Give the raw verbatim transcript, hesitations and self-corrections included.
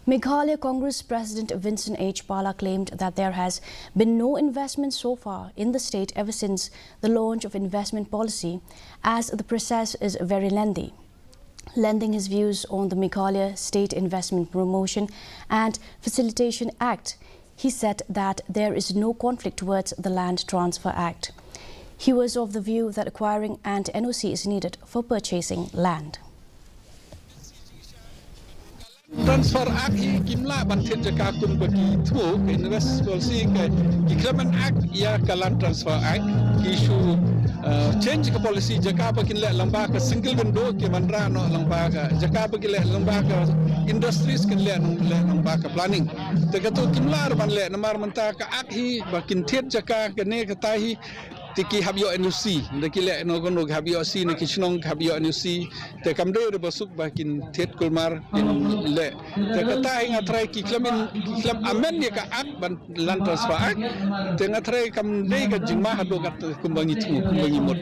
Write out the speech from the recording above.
Meghalaya Congress President Vincent H Pala claimed that there has been no investment so far in the state ever since the launch of investment policy, as the process is very lengthy. Lending his views on the Meghalaya State Investment Promotion and Facilitation Act, he said that there is no conflict towards the Land Transfer Act. He was of the view that acquiring an N O C is needed for purchasing land. Transfer Act hi kim lah ban thied jaka kum ba ki thmu ka invest policy ka ki khlem ban act ïa ka Land Transfer Act, ki shu uh, change ka policy, jaka ba kin leh lyngba ka single window ki ban rah noh lyngba ka, jaka ba kin leh lyngba ka industries kin leh lyngba ka planning. Te kato kim lah ban leh namar mynta ka Act hi ba kin thied jaka kane kata hi te ki hap ïoh N O C, da ki leh no kono ki hap ïoh C, na ki shnong ki hap ïoh N O C, te kam dei re ba suk ba kin thied kulmar kin leh. Te kata hi nga trai ki khlem in, ki khlem amend ïa ka Act ban Land Transfer Act. Te nga trai kam dei ka jingma haduh kat kumba ngi thmu, kumba ngi mut.